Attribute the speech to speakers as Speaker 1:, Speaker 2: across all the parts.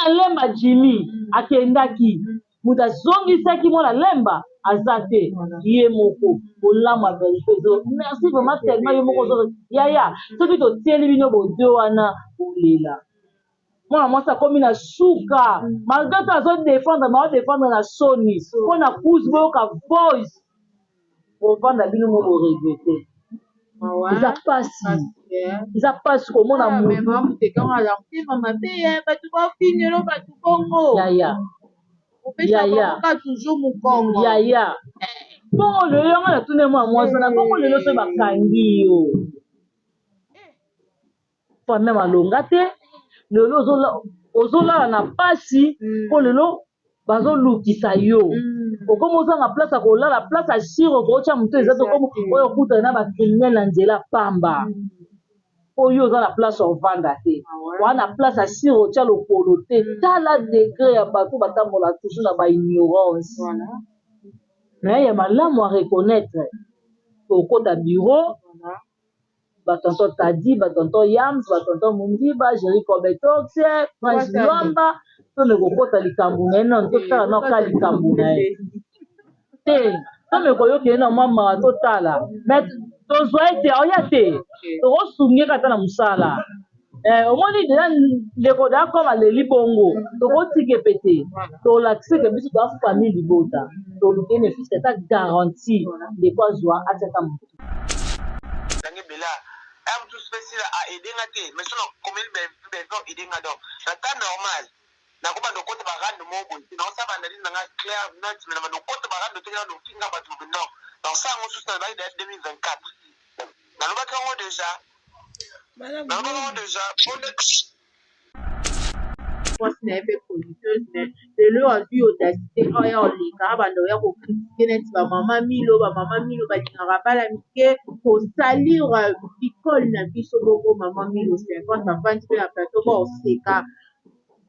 Speaker 1: Mwana Lemba Jimmy akendaki, moto azongisaki mwana Lemba aza te, ye moko bolamu ya Bellevue ezo merci vraiment tellement yo moko ozo yaya soki totieli bino bodio wana bolela. Mwana mwasi akomi na suka malgre to azo defendre mais azo defendre na soni mpo na kuzu boyoka voice bovanda bino mo bo regrette eza pasi eza pasi komona
Speaker 2: mutu
Speaker 1: yaya yaya yaya bongo lelo yango natuni mwana mwasi wana bongo lelo soki bakangi yo famille malonga te lelo ozolala na pasi mpo mm. lelo bazolukisa yo mm. okomi ozanga place ya kolala place ya sire okotya moto eza te okomi oyo okutana na bacriminel na nzela pamba mm. mpo yo oza na place ya ovanda te ah oa na place ya sire otya lokolo te tala degre ya bato batambola toujours na baignorance mais ya malamu a reconnaître okota bureau ba tonton Taddy, ba tonton Yams, ba tonton Mundiba, Jerry Kobetox, Prince Luamba, tome kokota likambo na ye nano totala nano ka likambo na ye te tome koyoka ye na mwa mawa totala mais tozwa ye te oya te tokosungi ye kaka ata na mosala eh, omoni deja ndeko deja comme aleli bongo tokotika epe te tolakise ke biso toa famille libota toluki ne fiske ata garantie ndeko azwa atiaka motu
Speaker 3: Ndenge Bella heure mosusu pe Sila a aide nga te mais soki na komeli Bellevue Bellevue ako aide nga donc na temps normal nako banda kokota ba rando moko boye te nako sala ba analyse na nga clair net mais na banda kokota ba rando te na banda kofinga batu boye non nako sala yango susu na lobaki dejà 2024 nalobaki yango dejà nalobaki yango dejà po nde
Speaker 2: Mwasi na ye pe chroniqueuse mais lelo azui audacite oya oleka abanda oya ko critique neti ba mama milo ba mama milo balingaka bana mike ko salir bicole na biso moko mama milo 50 afandi pe na plateau ba oseka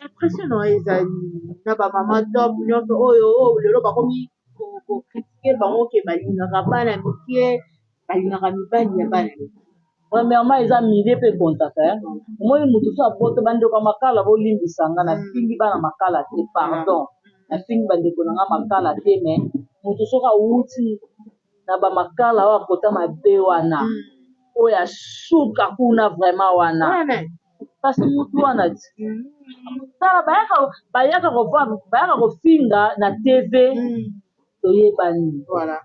Speaker 2: impression na yo eza nini na ba mama top nyonso oyo oyo lelo bakomi ko critique bango ke balingaka bana mike balingaka mibali ya bana mike.
Speaker 1: Premièrement eza milieu pe ecomptaka hein omoni mutu soki abota ba ndeko ya makala bolimbisa nga na fingi bana makala te pardon na fingi ba ndeko na nga makala te mais mutu soki awuti na ba makala oyo akota mabe wana oyo ya suka kuna vraiment wana kasi mutu wana ti tala bayaka bayaka bayaka kofinga na TV toyebani
Speaker 2: voilà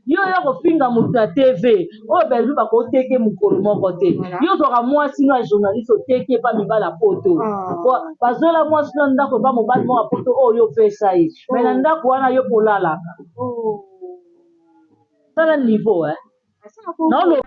Speaker 1: Yo oya kofinga moto na TV oyo Bellevue bakoteke mokolo moko te. Yo ozwaka mwasi no ya journaliste oteki epa mibali ya poto. Ah. Bazwela mwasi no ndako epa mobali moko ya poto oyo yo opesa ye. Mais na oh. ndako wana yo polalaka. Oh. Tala niveau eh. Naolo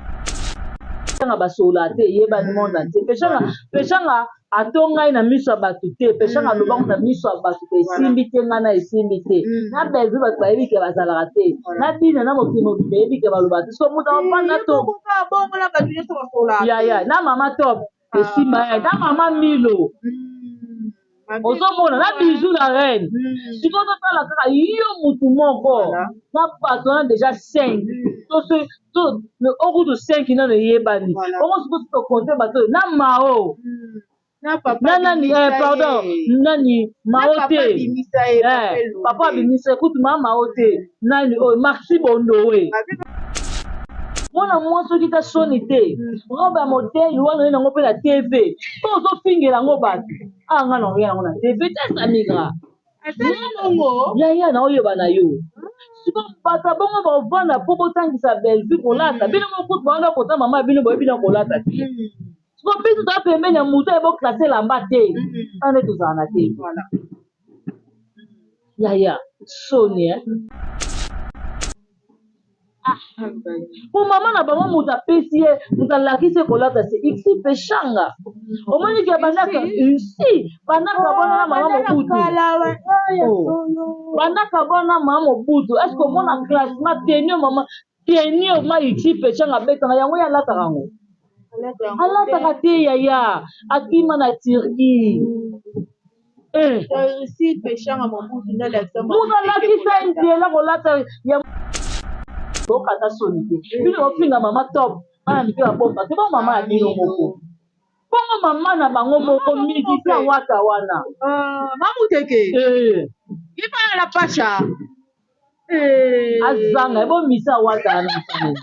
Speaker 1: peshanga basola te eyebani monde entier peshanga peshanga atongai na miso ya bato te peshanga mm. alobango na miso ya bato te esimbi te ngai na esimbi te mm. na bellevue bato bayebi ke bazalaka te na bina na mokili mobimba eyebi ke balobaka te so moto afanda to yaya na mama top ah. esimba ye na mama milo mm. ozomona na bijou la reine hmm. sikoyo totala kaka yo mutu moko na bato wana deja 5 hmm. okutu 5 nano eyebani bongo sikoyo tokonte bato oyo na mao hmm. na nani eh, pardon nani mao te eh, papa abimisa ye kutu maa mao te nani oyo maxi bondowe mwana mwasi soki ta soni te robe ya modele wana oye nango mpe na tv mpo ozofingela yango bato ah nga na oya yango na tv te samigra yaya na oyeba na yo sikoyo bato ya bongo baovanda mpo botangisa bellevue kolata bino mokutu bawana kota mama bino boyebi na kolata te sikoyo biso toza pembeni ya moto aye boklase elamba te wana nde tozala na tv yaya soni eh? Ah. Po mama na bango moto apesi ye moto alakisi ye kolata se ixi peshanga omoni ke bandaka si bandaka bona na mama mobutu oh. bandaka bona mama mobutu est ce que omona classement tenue mama tenue ma ixi peshanga abetaka yango ye alataka yango alataka te yaya akima na turquie Eh. Moto alakisa ye nzela kolata ya bokata soni te bino bofinga mama top bana mike babomba te bo mama ya bino moko. Bongo mama na bango moko musicien wata wana.
Speaker 2: Ah, mamuteke.
Speaker 1: Eh.
Speaker 2: Ipa la pacha. Eh.
Speaker 1: Azanga ebo misa wata wana mosala.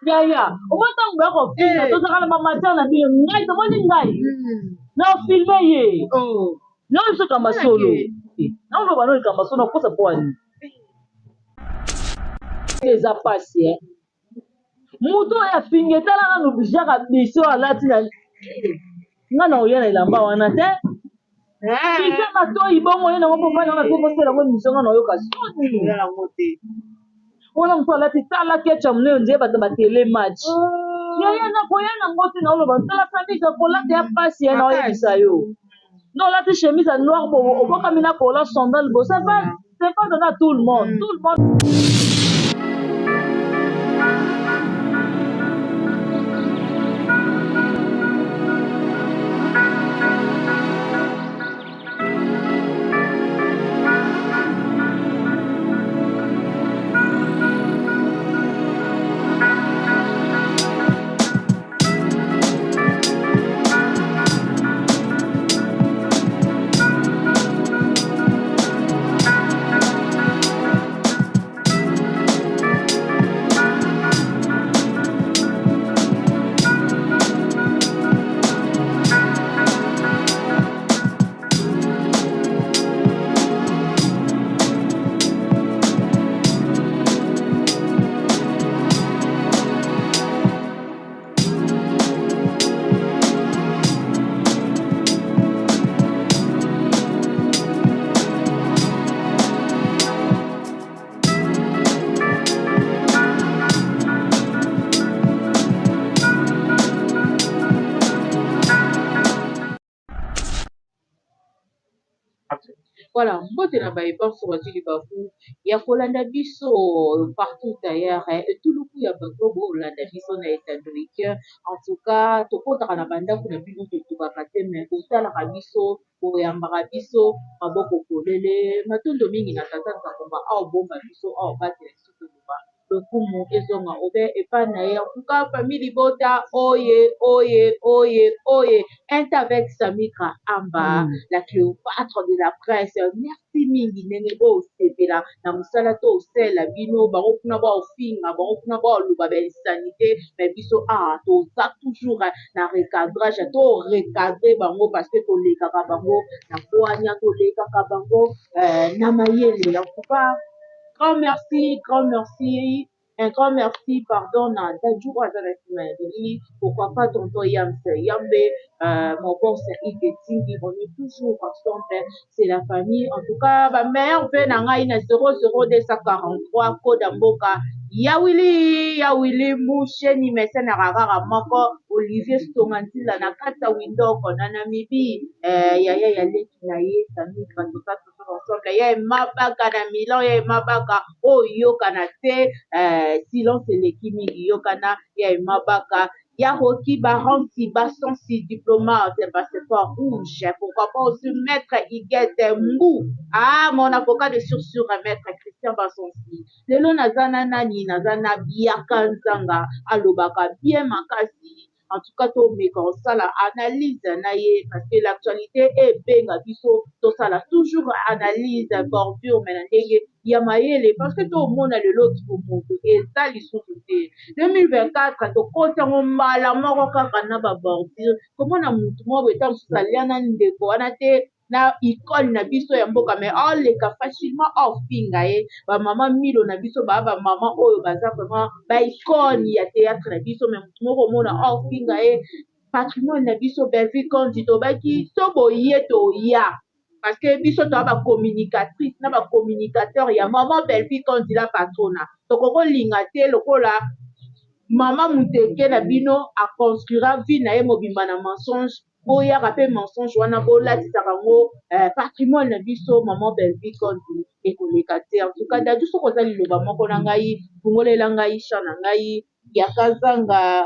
Speaker 1: Yaya, omoni ntango boya kofinga
Speaker 2: Eh.
Speaker 1: tozalaka na bamatière na bino ngai tomoni ngai
Speaker 2: Mm.
Speaker 1: na filme ye
Speaker 2: Oh.
Speaker 1: na biso kamba solo na oloba no likambo solo nakosa mpo wani eza pasi eh. Moto oyo afingi etala nanu jacques biso alati na nga na oya na elamba wana te bisa matoyi bongo ye nango mpo mobali wana mpe mosala yango emission nga na oyoka soni wana moto alati tala ketcha monene ondire bato ba tele match yaya nakoya nango te naoloba tala samika kolata ya pasi ya naoyebisa yo na olati chemise ya noir bo obokami na kola sandal bo ça va c'est pas donné à tout le monde tout le monde.
Speaker 2: Voilà, mbote na baye banso bazwi libaku ya kolanda biso partout ailleurs, etuluku ya bato bolanda biso na etandolike. En tout cas, tokotaka na bandako na bino totubaka te, mais botalaka biso, boyambaka biso maboko polele. Matondo mingi na tata Nzakomba aobomba biso, aobatela biso toloba lokumu ezonga obe epai na ye. En tout cas, famille libota oye oye oye oye, un avec Samikra Amba, la Cléopâtre de la presse. Merci mingi ndenge bosepela na mosala to osela bino bango kuna baofinga bango kuna baoloba ba insanité, mais biso ah toza toujours na recadrage, to recadre bango parce que tolekaka bango na bwanya, tolekaka bango na mayele. En tout cas, grand merci, grand merci. Un grand merci, pardon, na Dadju oyo aza na nsima ya bilili, pourquoi pas tonton Yams Yambe, mon boss Iketingi, on est toujours ensemble, c'est la famille. En tout cas, ba meilleur vœu na ngai na 00243 code ya mboka ya Willy, ya Willy Musheni mesene kaka moko Olivier Stonga Nzila na kati ya Windoko na Namibie, yaya ya leki na ye Samikra, toza toujours ensemble, ya Mabaka na Milan, ya Mabaka oyokana te, silence eleki mingi, yokana ya Mabaka ya Rocky Baransi Basansi diplomate passeport rouge, pourquoi pas aussi maître Huguette Mbou, ah mon avocat de source maître Christian Basansi. Lelo naza na nani, naza na Biaka Nzanga alobaka bien makasi. En tout cas, tomeka osala analyse na ye parce que l'actualité ebenga biso tosala toujours analyse bordure mais na ndenge ya mayele parce que tomona lelo moto eza lisusu te. 2024 tokoti yango mbala moko kaka na ba bordure, komona motu moko boye ntango mosusu alia na ndeko wana te na icône na biso ya mboka, mais oleka facilement ofinga ye. Bamama Milo na biso baa bamama oyo baza vraiment ba icône ya théâtre na biso, mais motu moko omona ofinga ye patrimoine na biso Bellevue Kandi. Tobaki so boye toya parce que biso toya ba communicatrice na ba communicateur ya mama Bellevue Kandi la patrona, tokokolinga te lokola mama Muteke na bino aconstruira vie na ye mobimba na mensonge, boyaka mpe mensonge wana bolatisaka yango patrimoine na biso mama Bellevue Kandi ekoleka te. En tout cas, Dadu, soki oza liloba moko na ngai, fungolela ngai champ na ngai yaka zanga.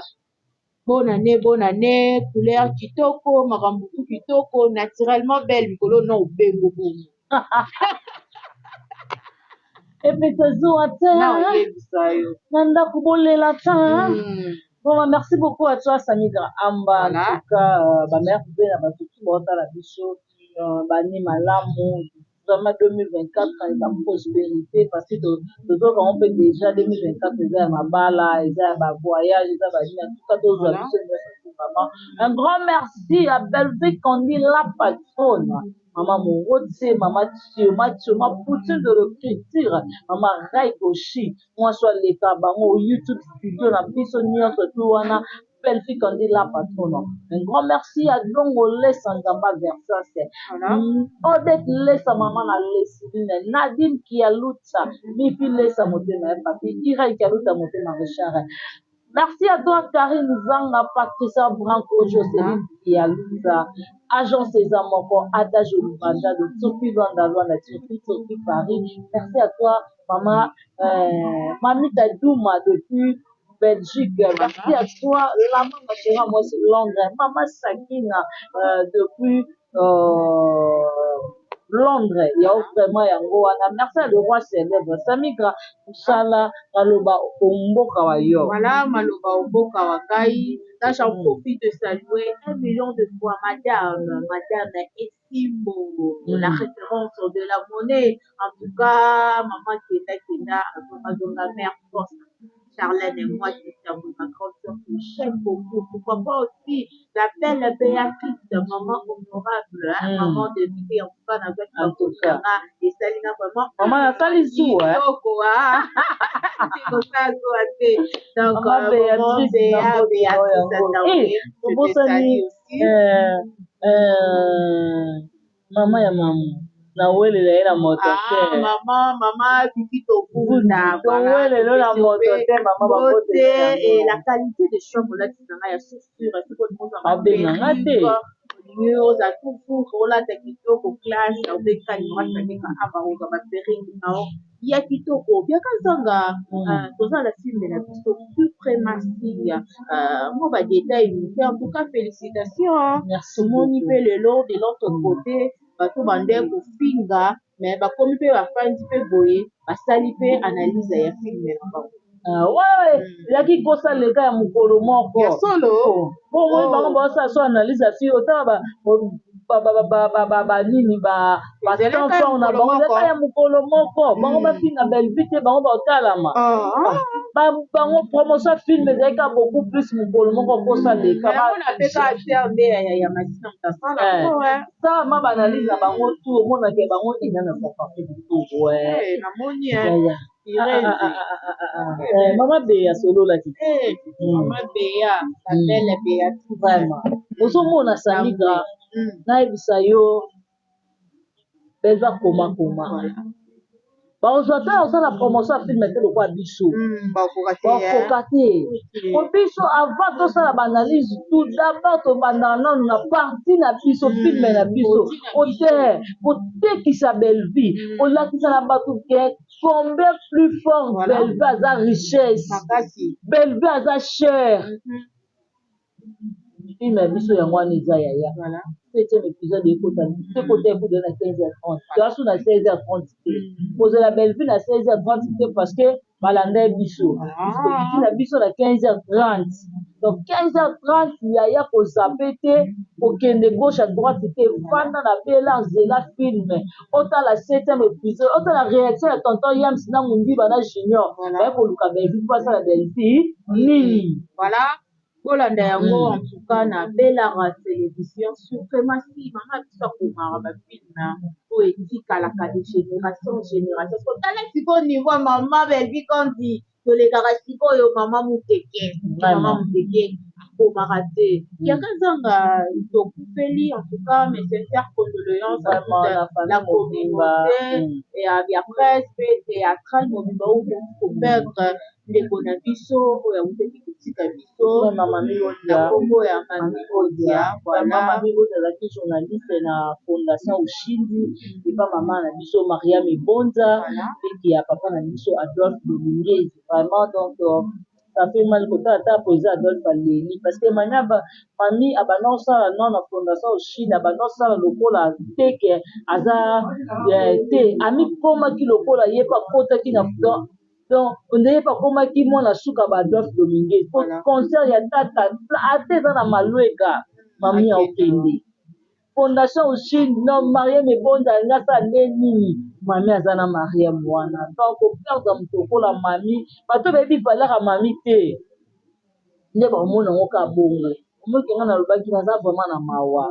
Speaker 2: Bonne année, bonne année, couleur kitoko, makambo tu kitoko, naturellement belle mikolo na obengo bongo.
Speaker 1: Epesa zuwa te
Speaker 2: na oyebisa yo
Speaker 1: na ndako bolela ta. Bon, bah, merci beaucoup à toi, Samigra Amba.
Speaker 2: Voilà.
Speaker 1: En tout cas, bah, merci na bato tout baotala biso, bani malamu. Vraiment 2024 eza prospérité, parce que tozokango mpe déjà 2024 eza ya mabala, eza ya bavoyage, eza banini. En tout cas tozwa biso nyonso vraiment. Un grand merci à Belvic Kandi, la patronne, Maman Morote, Maman Thioma, Thioma Poutine de l'écriture, Maman Ray Goshi, mwasi aleka bango YouTube studio na biso nyonso tu wana, Belvic Kandi, la patronne. Un grand merci à Dongo Lesa Nzamba Versas, Odette Lesa, Maman na Lesiline, Nadine Kialuta, Bifi Lesa Motema ya Papi, Irene Kialuta Motema Richard. Merci à toi Karine Zanga, Patricia Branco, Joseline Kialuta, Agent César Moko, Adage Lubanda, de Turquie, Luanda, Luanda, Turquie, Turquie, Paris. Merci à toi, Maman, Mamita Douma depuis Belgique. Merci à toi, la maman chérie, moi c'est Londres. Maman Sakina, depuis Londres. Il y a vraiment yango wana. Merci à le roi célèbre Samigra Moussala Maloba Omboka wa yo.
Speaker 2: Voilà, Maloba Omboka wa ngai. Là, j'en profite de saluer 1 million de fois Madame, Madame Esimbo, la référence de la monnaie. En tout cas, Maman Kenda Kenda, Azonga Mère Force. Charlène et moi qui sommes ma grande sœur que j'aime beaucoup. Pourquoi pas aussi la belle Béatrice, maman honorable, hein, maman de vie, en tout cas,
Speaker 1: En tout cas.
Speaker 2: Et Salina, vraiment.
Speaker 1: Maman nasali zuwa, eh?
Speaker 2: Kitoko, ah. Kosala te. Donc,
Speaker 1: Maman
Speaker 2: maman
Speaker 1: Béatrice,
Speaker 2: Béa,
Speaker 1: na
Speaker 2: Béatrice
Speaker 1: yango.
Speaker 2: Atawé,
Speaker 1: Eh,
Speaker 2: je te
Speaker 1: tobosani
Speaker 2: salue aussi.
Speaker 1: Mama ya mamu nawelela ye na moto
Speaker 2: Ah,
Speaker 1: te.
Speaker 2: Maman, maman Vicky Tokunda, voilà.
Speaker 1: Towelelo na moto te, mama.
Speaker 2: Beauté et la qualité de chambre là, tu n'as chaussure, c'est quoi le
Speaker 1: Babenganga te.
Speaker 2: Olingi oza toujours olata kitoko, classe, obeka numéro asangeka aba ozwa baperruque nao ya kitoko biaka nzanga. Toza na film na biso Suprématie, mwa badétail mike. En tout cas, félicitations.
Speaker 1: Merci.
Speaker 2: Tomoni mpe lelo de l'autre côté bato bande kofinga, mais bakomi mpe bafandi mpe boye, basali mpe analyse ya film na bango.
Speaker 1: Ouais, ezalaki kosaleka ya mokolo moko.
Speaker 2: Ya solo.
Speaker 1: Bongo
Speaker 2: Oh.
Speaker 1: bango baosala so analyse ya fi, otala banini,
Speaker 2: Ezalaka ya
Speaker 1: batension na
Speaker 2: mokolo
Speaker 1: bango.
Speaker 2: moko.
Speaker 1: Ezalaka ya mokolo moko. Bango bafinga Bellevue te, bango baotalama. Bango promotion film ezalaki beaucoup plus mokolo moko kosaleka.
Speaker 2: Namona mpe ka acteur nde ya masina moto asala ngo.
Speaker 1: Sama baanalyse na bango tu, omonake bango ena na saparti kitoko.
Speaker 2: Namoni.
Speaker 1: Yaya.
Speaker 2: Irene.
Speaker 1: Mama Beya asololaki.
Speaker 2: Mama Beya, la belle Béatrice.
Speaker 1: Vraiment, ozomona Samigra, nayebisa yo, beza komakoma, bazwa te osala promotion ya film te lokwa biso.
Speaker 2: Bakoka te.
Speaker 1: Bakoka te, po biso avant tosala baanalyse, tout d'abord tobandaka nanu na parti na biso, film na biso, kote kotekisa Bellevue, kolakisa na bato ke combien plus fort. Bellevue aza richesse.
Speaker 2: Makasi.
Speaker 1: Bellevue aza cher. Film ya biso yango wana eza yaya. Septième épisode ekota, ekota, ekota na 15h30, toasu na 16h30 te. Kozela Bellevue na 16h30 te, parce que balanda ye biso tokiti na biso na 15h30. Donc 15h30, yaya, kozape te, kokende gauche à droite te, vanda na bela nzela film, otala septième épisode, otala réaction ya tonton Yams na Mundiba na Junior. Baye koluka Bellevue mpo asala Bellevue nini?
Speaker 2: Voilà, bolanda yango. En tout cas, na Belara Télévision, Suprématie, mama biso akomaka bafilm oyo etikalaka de génération en génération. So tala sikoyo niveau ya mama Belvi Kandi, tolekaka sikoyo mama Mokeke. Mama Mokeke akomaka te, yaka nzanga tokufeli. En tout cas, mes sincères condoléances à toute la communauté ya presse mpe théâtrale mobimba oyo koperdre ndeko na biso oyo awutaki kotika biso na nkombo ya Mami Odia.
Speaker 1: Voilà, Mami Odia azalaki journaliste na Fondation Ushindi epa mama na biso Mariam Ebonza, eki ya papa na biso Adolphe Dominguez. Vraiment, donc ça fait mal kotala ata président Adolphe aleli, parce que mami abanda kosala no na Fondation Ushindi, abanda kosala lokola teke aza te, amikomaki lokola ye mpe akotaki na. Donc ndenge mpe akomaki mwana suka ba Adolphe Dominguez po concert ya tata ata eza na Malueka, mami akokende fondation Ushindi. Non, Mariam Ebonda alingi asala nde nini? Mami aza na Mariam wana. Donc koperdre moto lokola mami, bato bayebi valeur ya mami te, nde baomona yango kaka bongo. Omoki nga nalobaki naza vraiment na mawa,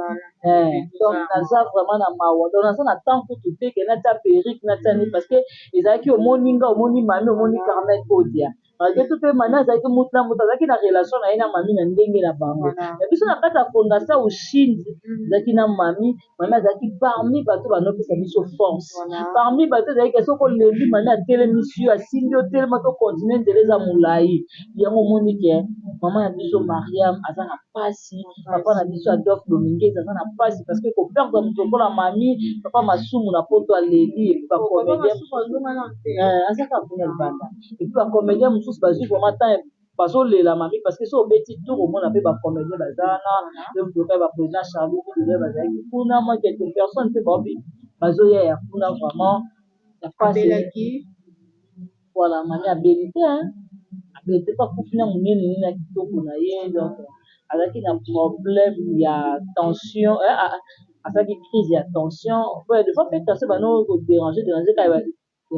Speaker 1: donc naza vraiment na mawa. Donc naza na temps kutu te ke natia perruque, natia nini, parce que ezalaki omoni nga, omoni mami, omoni Carmel Kodia. Malgré tout mpe mami azalaki motu na moto azalaki na relation na ye na mami na ndenge na bango. Na biso na kati ya fondation Ushindi ezalaki na mami. Mami azalaki parmi bato banopesa biso force, parmi bato ezalaki soki olembi, mami atelemisi yo, asimbi yo, telema, tocontinue, nzela eza molai. Yango omoni ke mama na biso Mariam aza na pasi, papa na biso Adolphe Dominguez aza na pasi, parce que koperdre moto lokola mami. Papa Masumu na poto aleli, et puis bacomédien aza kaka kuna libanda, et puis bacomédien mosusu bazwi vraiment temps, bazolela mami, parce que so obeti tour, omona mpe bacomédien baza wana. Lokola baprésident Charlie Kudule bazalaki kuna, mwa quelques personnes mpe baobe bazoya ya kuna. Vraiment ya pasi. Voilà, mami abeli te, abeli te mpo akufi na monene nini na kitoko na ye. Donc azalaki na problème ya tension, asalaki crise ya tension. Des fois mpe tension bano kodéranger déranger kaka ya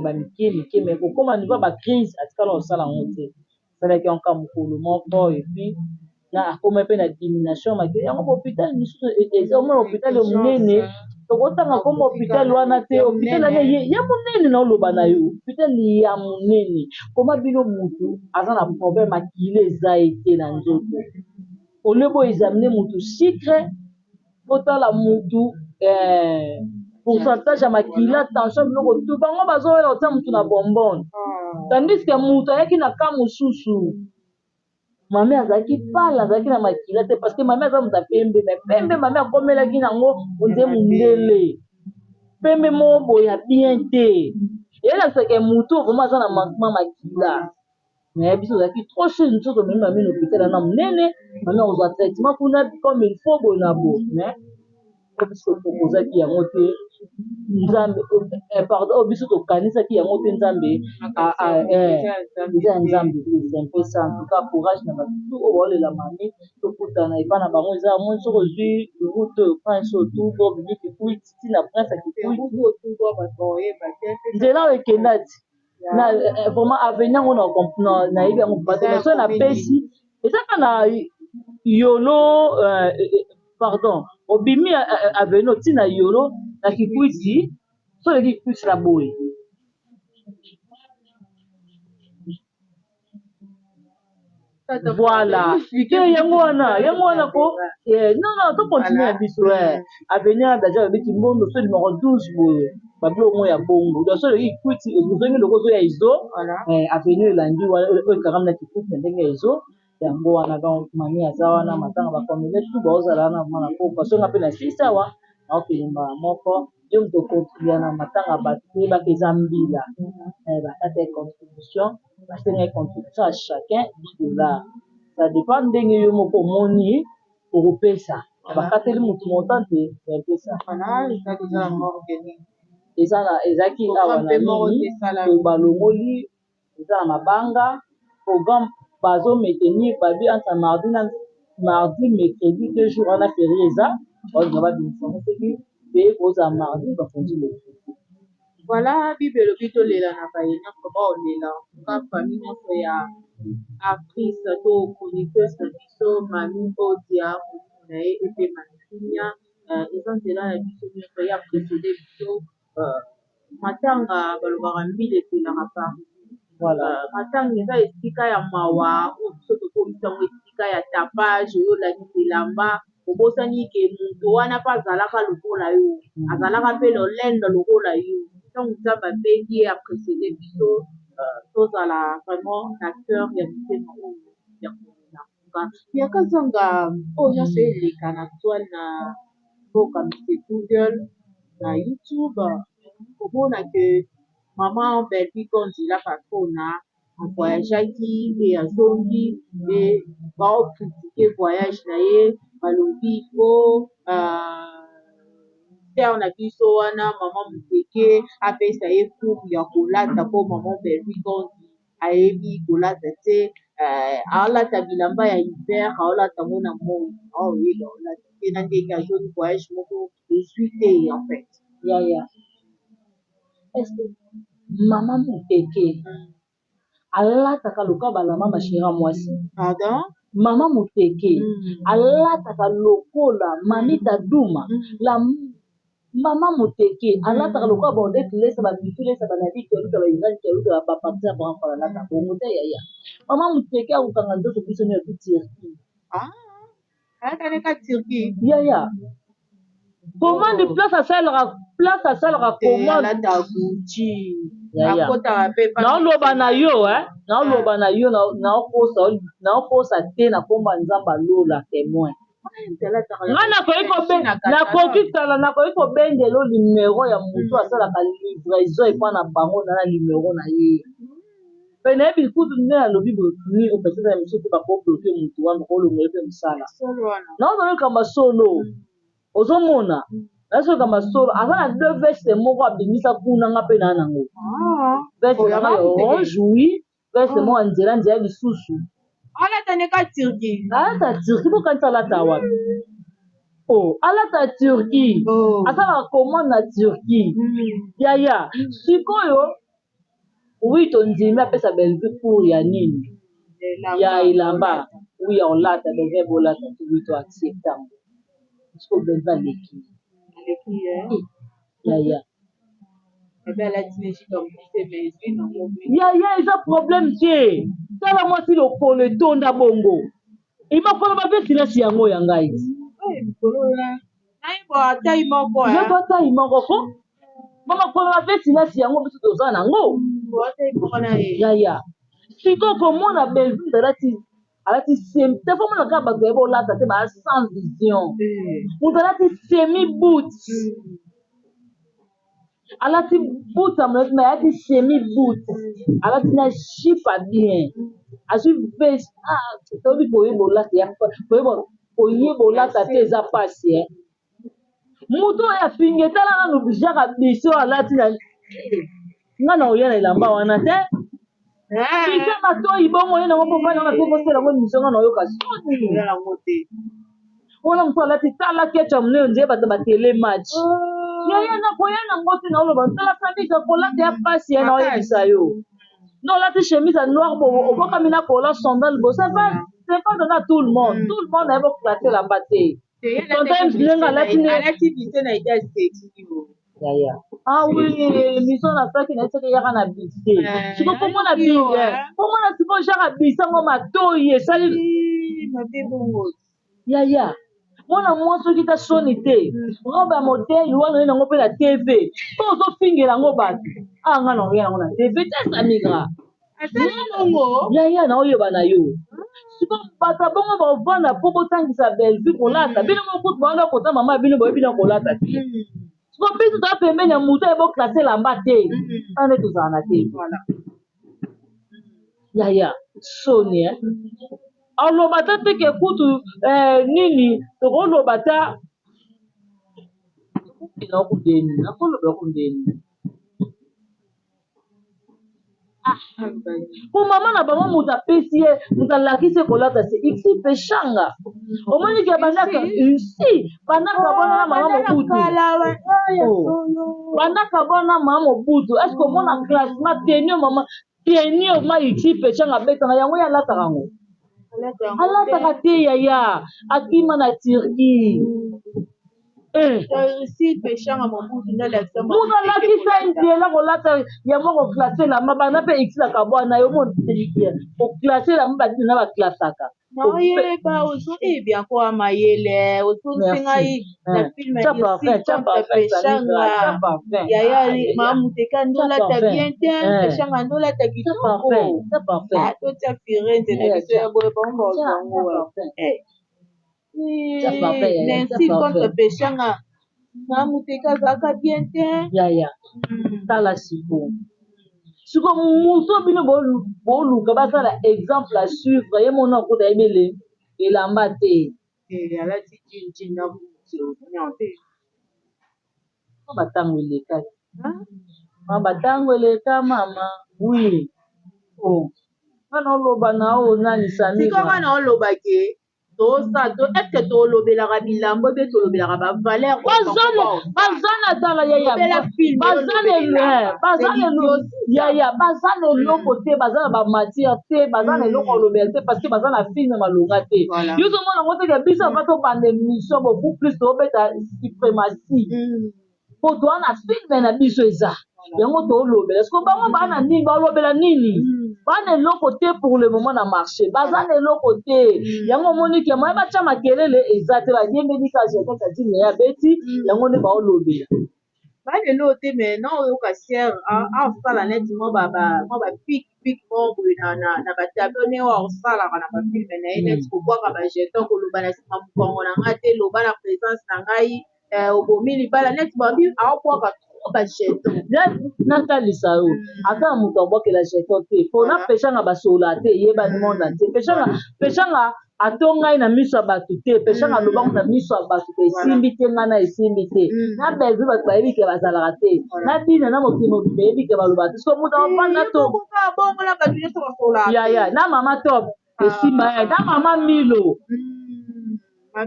Speaker 1: bamike mike, mais kokóma niveau ya bacrise, atikala kosala yango te. Asalaki yango kaka mokolo moko, et puis na akóma mpe na diminution makili. Yango bahôpital misusu eza, omona hôpital ya monene, tokotanga komba hôpital wana te. Hôpital wana ya monene, na oloba na yo hôpital ya monene, koma bino mutu aza na problème makili eza ye te na nzoto, olie boexamine mutu sucre, botala mutu pourcentage ya makila, tension, biloko tu. Bango bazowela kotia mutu na bonbonne, tandis que mutu ayaki na ka mosusu. Mami azalaki pala, azalaki na makila te, parce que mami aza moto ya pembe, mais pembe mami akomelaki nango onde mondele, pembe moko boye ya bien te. Eyelakisaka motu vraiment aza na manquement makila. Mais biso ozalaki trop chez biso, tomemi mami na hôpital wana monene, mami akozwa traitement kuna comme il faut, boye na boye. Mais po biso toproposaki yango te, Nzambe, pardon, oyo biso tokanisaki yango te, Nzambe eza ya Nzambe te. C'est un peu ça. En tout cas, courage na bato tu oyo baolela mami. Tokutana epa na bango. Eza moi soki ozwi route oyo, Prince oyo tu bo obimi Kikwiti ntina Prince ya Kikwiti, nzela oyo ekenda ti na vraiment avenue yango nayebi yango bato. Mais soki napesi, eza kaka na Yolo, pardon, obimi avenue otina Yolo na Kikwiti, so oleki Kikwiti na boye. Voilà, te, yango wana, yango wana ko. Non, non, tocontinue ya biso avenue wana. Déjà olobiki Mbondo, so numéro 12 boye, babiloko moko ya bongo. Donc so oleki Kikwiti, ozongi loko ozoya ezo avenue elandi wana oyo ekangami na Kikwiti na ndenge ya ezo yango wana. Donc mami aza wana, matanga, bacomédien tout baozala wana mwana pokwa. Songa mpe na sisi awa, naokende mbala moko. Yo moto ocontribua na matanga, bato toyebaka eza mbila, bakata ye contribution, basengaki contribution ya chacun 10 dollars. Ça dépend ndenge yo moko omoni okopesa. Bakateli motu montant te, epesa. Eza na ezalaki awa na nini to balongoli, eza na mabanga. Programme bazomaintenir babi entre mardi na mardi, mercredi, 2 jours wana férié eza, baolinga babimisa yango soki pe kozala mardi, bakondi le.
Speaker 2: Voilà, Bible elobi tolela na baye nyonso baolela ka famille nyonso ya actrice to chroniqueuse na biso Mami Odia. Molimo na ye epema na kimia. Eza nzela na biso nyonso ya précédé biso. Matanga, balobaka mbila epelaka partout. Matanga eza esika ya mawa oyo biso tokomisa yango esika ya tapage. Oyo olakisa elamba, obosani ke moto wana mpe azalaka lokola yo, azalaka mpe lolendo lokola yo. Ntango Nzambe abengi ye, aprécédé biso, tozala vraiment na cœur ya motema oyo ya kolela. Yaka zanga oyo nyonso eleka na toile na mboka Mr Google na YouTube, komona ke mama Belvi Gondila Patrona avoyageaki e azongi e baocritiquer voyage na ye. Balobi po sœur na biso wana, mama Moteke, apesa ye cours ya kolata, mpo mama Belvi Gondi. Ayebi kolata te, aolata bilamba ya hiver, aolata ngo na moi, aoyeba olata te na ndenge azongi voyage moko ezwi te en fait.
Speaker 1: Yaya, est-ce que mama Moteke alataka lokola balamba mashira mwasi?
Speaker 2: Pardon?
Speaker 1: Mama Moteke alataka lokola Mamita Duma. La mama Moteke alataka lokola baodete lesa, bamitu lesa, banabi keluta, bairani keluta, baparti ya branfa alata bongo te. Yaya, mama Moteke akokanga nzoto biso nyonso Turquie.
Speaker 2: Ah, alata neka Turquie.
Speaker 1: Yaya, commande place asalaka, place asalaka commande.
Speaker 2: Alata Gucci.
Speaker 1: Yaya,
Speaker 2: akotaka mpe.
Speaker 1: Naoloba na yo, naoloba na yo, naokosa, naokosa te na komba Nzambe alola témoin. Nga nakoki tala, nakoki kobendela numero ya motu asalaka livraison epa na bango na numero na ye mpe nayebi kutu nde nalobi nini. Peut-être ya mosusu mpe bakobloquer motu wana, bakolongola mpe mosala. Naozoyokamba solo, ozomona, nazoyokamba solo. Aza na deux veste moko abimisa kuna, nga mpe naa nango veste nanga ya orange, oui, veste moko ya nzela nzela lisusu.
Speaker 2: Alata neka Turquie.
Speaker 1: Alata Turquie, bokanisa alata wapi? O alata Turquie. Asalaka commande na Turquie. Yaya, sikoyo oui, tondimi apesa Bellevue cours ya nini, ya elamba, oui, ya olata. Bellevue bolata te, oui, to accepte yango. Sikoyo Bellevue aleki. Yaya, yaya, eza problème te. Tala mwasi lokolo etonda bongo, emakolo bavesilasi yango ya ngai. Nzoto atai moko ko bamakolo bavesilasi yango, biso toza nango. Yaya, sikoyo komona Bellevue alati, alati semi te, fo mona kaka bato ya bolata te, baa sans vision. Moto alati semi boot, alati boot ya molai, mais alati semi boot, alati na jupe bien, azwi veste. Ah, toyebi koyeba olata ya koyeba, koyeba olata te, eza pasi. Moto oyo afingi, etala nanu jacques biso alati na nga na oya na elamba wana te, bisa matoi bongo ye nango mpo nanga mpe kosala yango émission, nga na oyoka soni wana. Moto alati, tala kecha monene nzeye bato batele match. Yaya, nakoya nango te, naoloba tala sabika kolata ya pasi ya naoyebisa yo. No olati chemise ya noir bo obokami na kola sandale bo, ça va, c'est pas donné à tout le monde. Tout le monde ayebi oclasser elamba te. Sometimes ndenge alati ne
Speaker 2: alati bise na ete sexy.
Speaker 1: Yaya, ah oui, émission nasalaki na ye soki eyaka na bise. Siko pomona bise, pomona sikoyo genre bise yango matoi esali
Speaker 2: mabe bongo.
Speaker 1: Yaya, mwana mwasi soki ta soni te, robe ya modele wana oye nango mpe na TV mpo ozofingela yango bato. Ah, nga na oya yango na TV te, Samigra. Yaya, na oyeba na yo siko bato ya bongo baovanda mpo botangisa Bellevue kolata. Bino moko kutu bawana kota mama bino boyebi na kolata te. Siko biso toza pembeni ya motu aye boclasser elamba te, wana nde tozala na te. Yaya, soni aloba ta teke kutu nini tokoloba ta tokokenda kundeni, nakoloba kundeni po mama na bango moto apesi ye, moto alakisi ye kolata se ixi peshanga. Omoni ke bandaka si bandaka bona na mama Mobutu, bandaka bona mama Mobutu. Est ce que omona classement tenue mama, tenue ma ixi peshanga abetanga yango, ye alataka yango? Alataka te. Yaya, akima na Turquie. Moto alakisa nzela kolata yango, koclasser elamba banda mpe exilaka bwana yo mona koclasser elamba badini na baclassaka.
Speaker 2: Naoyeba ozoyebi yango mayele, ozongisi ngai na film Peshanga. Yaya, Mamuteka ndolata bien te, Peshanga ndolata kitoko. Totia Firenze na biso ya boye, bango bazwango. Nancy contre Peshanga, Mamuteka azalaka bien te.
Speaker 1: Yaya, tala sikoyo, siko moto bino boluka basala exemple à suivre, ye mona okota yebele elamba te.
Speaker 2: Alati jean na te.
Speaker 1: Batango elekaki, batango eleka mama, oui. Oh. Nga naoloba na oyo nani
Speaker 2: Sikoyo nga
Speaker 1: Samira.
Speaker 2: naoloba ke tosala to, est ce que tolobelaka bilamba obe tolobelaka bavaleur oyo
Speaker 1: Baza
Speaker 2: bango
Speaker 1: na
Speaker 2: baosala?
Speaker 1: Baza na, tala yaya,
Speaker 2: Lobela film,
Speaker 1: baza na
Speaker 2: olobela elamba,
Speaker 1: baza
Speaker 2: c'est
Speaker 1: na
Speaker 2: l'idiotie ça.
Speaker 1: Yaya, baza na eloko te, baza na bamatière te, baza na eloko olobela te, parce que baza na film malonga te. Yo ozomona yango teke biso ava tobanda émission, beaucoup plus tobeta suprématie, po toa na film na biso, eza yango toolobela. Siko bango baa na nini? Balobela nini? Baa na eloko te pour le moment na marché, baza na eloko te. Yango omoni ke moye batya makelele eza te, bayembeli ka jeton kadine ya beti, yango nde baolobela.
Speaker 2: Balelo te, mais na oyoka sere asala neti mwa bapik pik moko boye na batableau ne oyo aosalaka na bafilm na ye, neti kobwaka bajeton, koloba na nsima mokongo na ngai te, loba na présence na ngai, obomi libala, neti babi aobwaka trop bajeton.
Speaker 1: Natalisa yo, ata na moto abwakela jeton te, mpona Peshanga basola te, eyebani monde entier. Peshanga, Peshanga ato ngai na miso ya bato te, Peshanga alobango na miso ya bato te, esimbi te, ngai na esimbi te. Na Bellevue bato bayebi ke bazalaka te, na bina na mokili mobimba eyebi ke balobaka te. So moto akofanda to
Speaker 2: bongo na bato nyonso basolaka.
Speaker 1: Yaya, na mama Top esimba ye, na mama Milo,